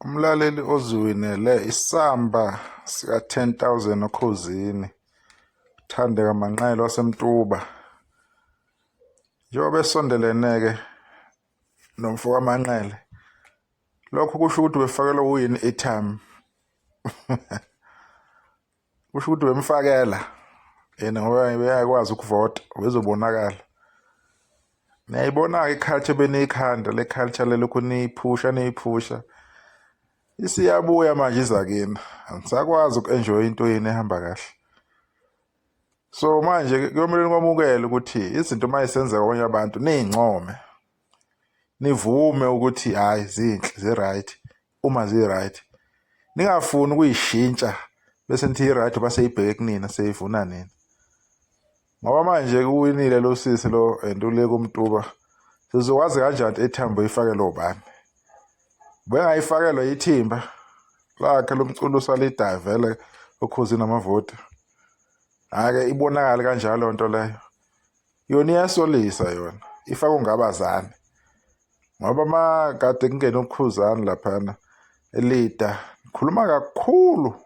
Umlaleli oziwinele isamba sika-10,000 oKhozini, uThandeka Manqele waseMtuba. Njengoba esondelene-ke nomfo kaManqele, lokho kusho ukuthi ubefakelwa wuyini i-airtime. Kusho ukuthi bemfakela yena ngoba beyakwazi ukuvota ubezobonakala. Niyayibona-ke i-culture beniyikhanda le culture le lokhu niyiphusha niyiphusha isiyabuya manje iza kini anisakwazi uku-enjoy into yenu ehamba kahle. So manje kuyomele nikwamukele ukuthi izinto uma isenzeka kwabanye abantu niyincome nivume ukuthi hhayi zinhle zi-right uma zi-right ningafuni ukuyishintsha bese nithi i-right baseyibheke kunina seyivuna nina ngoba manje kuwinile lo sisi lo and ule kumtuba sizokwazi kanjani ethambo ifakelwe ubani bengayifakelwa ithimba lakhe lomculo usalidayo vele okhuzini amavoti hhayi-ke ibonakale kanjalo nto leyo yona iyasolisa yona ifaka ungabazane ngoba uma kade kungena ukhuzani laphana elida khuluma kakhulu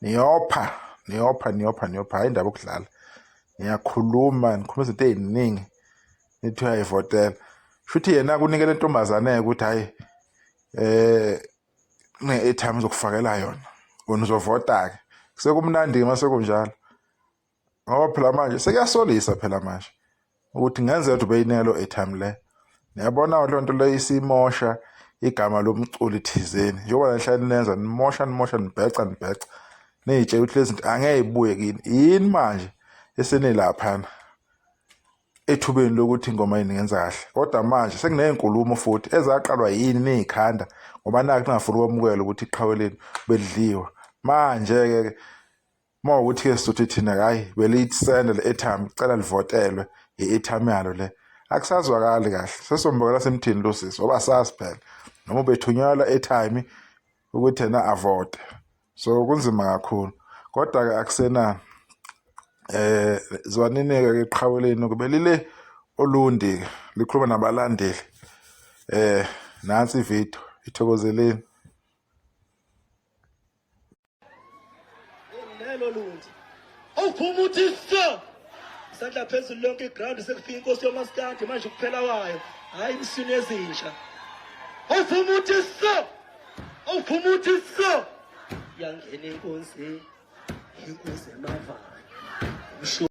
niyopha niyopha niyopha niyopha hhayi indaba yokudlala niyakhuluma nikhuluma izinto ey'ningi nithi uyayivotela shuthi yena kunikele intombazane-ke ukuthi hhayi eh ne-airtime uzokufakela yona wena uzovota-ke sekumnandi-ke uma sekunjalo ngoba phela manje sekuyasolisa phela manje ukuthi ngenzeka ukuthi ubeyinelo airtime le niyabona leyo nto leyo isimosha igama lomculi thizeni njengoba nihlale nenza nimosha nimosha nibheca nibheca niyitshela ukuthi lezi zinto angeke ibuye kini yini manje esenilaphana ethubeni lokuthi ingoma yini ngenza kahle kodwa manje sekunezinkulumo futhi ezaqalwa yini niyikhanda ngoba naku ningafuni ukwamukela ukuthi iqhawe lenu belidliwa manje-ke uma ukuthi-ke sizothi thina hhayi beliyisenda le-airtime cela livotelwe i-airtime yalo le akusazwakali kahle sesombukela semthini lo sisi ngoba sazi phela noma ubethunyelwa airtime ukuthi yena avote so kunzima kakhulu kodwa-ke akusenani eh zwanini-ke ke iqhawe lenu kube lile olundi likhuluma nabalandeli eh nansi ividiyo ithokozeleni Lelo lundi. Awuphuma uthi so. Isandla phezulu lonke iground sekufika inkosi yomaskandi manje kuphela wayo. Hayi imsini ezintsha. Awuphuma uthi so. Awuphuma uthi so. Yangena inkosi. Inkosi emavana. Umsho